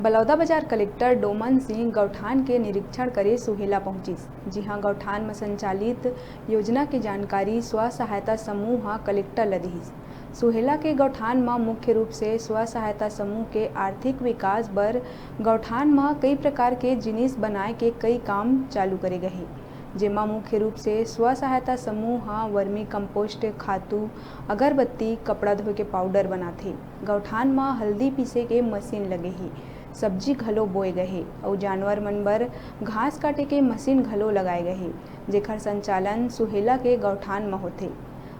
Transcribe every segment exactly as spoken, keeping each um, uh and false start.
Baloda Bazar collector Doman Singh गौठान के निरीक्षण करे सुहेला पहुंचिस, जिहां गौठान म संचालित योजना के जानकारी स्व सहायता समूह ह कलेक्टर ल दिहिस। सुहेला के गौठान म मुख्य रूप से स्व सहायता समूह के आर्थिक विकास बर गौठान म कई प्रकार के जिनिस बनाए के कई काम चालू करे गए हे, जेमा मुख्य रूप से स्व सहायता समूह ह वर्मी कंपोस्ट, खातू, अगरबत्ती, कपड़ा धोए के पाउडर बनाथे। गौठान म हल्दी पीसे के मशीन लगे हे, सब्जी घलो बोए गए हे अउ जानवर मन बर घास काटे के मशीन घलो लगाए गए हे, जेखर संचालन सुहेला के गौठान म होथे।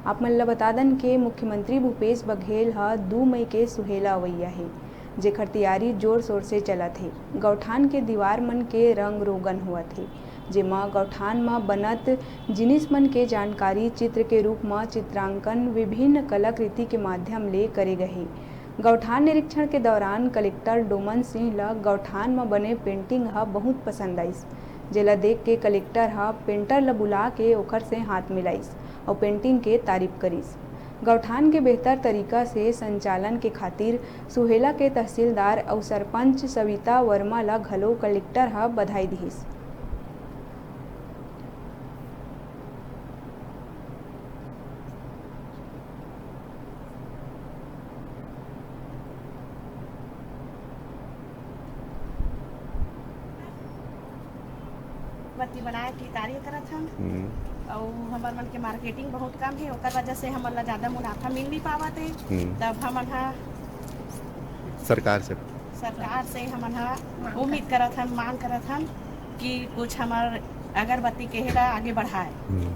आप मन ल बता दन के मुख्यमंत्री भूपेश बघेल ह दू मई के सुहेला अवइया हे, जेखर तैयारी जोर शोर से चलत हे। गौठान के दीवार मन के रंग रोगन होवत हे, जेमा गौठान म बनत जिनिस मन के जानकारी चित्र के रूप म चित्रांकन विभिन्न कलाकृति के माध्यम ले करे गए हे। गौठान निरीक्षण के दौरान कलेक्टर डोमन सिंह ल गौठान म बने पेंटिंग ह बहुत पसंद आइस, जेला देख के कलेक्टर ह पेंटर ल बुला के ओखर से हाथ मिलाइस अउ पेंटिंग के तारीफ करिस। गौठान के बेहतर तरीका से संचालन के खातिर सुहेला के तहसीलदार अउ सरपंच सविता वर्मा ल घलो कलेक्टर ह बधाई दिहिस। बत्ती बनाए के कार्य करत हन। हम्म। अउ हमर मन के मार्केटिंग बहुत कम हे, ओकर वजह से हमन ला ज्यादा मुनाफा मिल नहीं पावत हे। हम्म। तब हमन हा सरकार से सरकार से हमन हा उम्मीद करत हन, मांग करत हन कि कुछ हमर अगरबत्ती के हे ला आगे बढ़ाए। हम्म।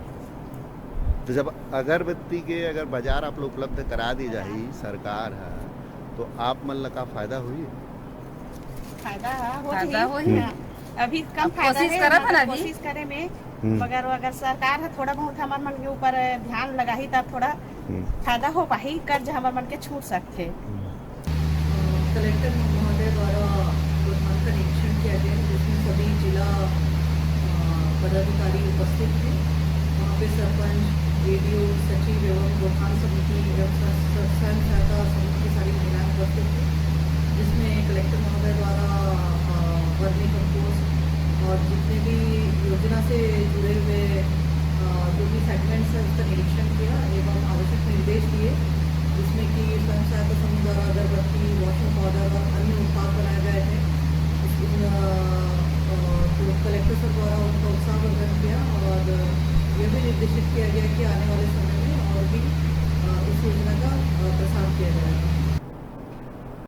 तो जब अगरबत्ती के अगर बाजार आप लोग उपलब्ध करा दी जाही सरकार ह, तो आप मन ला का फायदा होही? फायदा ह, होत फायदा ही। होही। हाँ। अभी कम अब फायदा कोशिश हे, करत हन मगर अभी। कोशिश करे में, हम्म। मगर अगर सरकार ह थोड़ा बहुत हमर मन के ऊपर ध्यान लगाही, तब थोड़ा हम्म। फायदा हो पाही, कर्ज हमर मन के छूट सकथे। हम्म। अ, कलेक्टर महोदय द्वारा गौठान का निरीक्षण किया गया, जिसमें सभी जिला, अ, पदाधिकारी उपस्थित थे। वहाँ पे सरपंच, एडीओ, सचिव एवं गौठान समिति एवं स-, स-, स्वयं सहायता समूह की सारी महिलाएं उपस्थित थी, जिसमें कलेक्टर महोदय द्वारा, अ, वर्मी कंपोस्ट और जितने भी योजना से जुड़े हुए, अ, जो भी सेगमेंट्स हैं, उसका निरीक्षण किया एवं आवश्यक निर्देश दिए, जिसमें कि स्वयं सहायता समूह द्वारा अगरबत्ती, वॉशिंग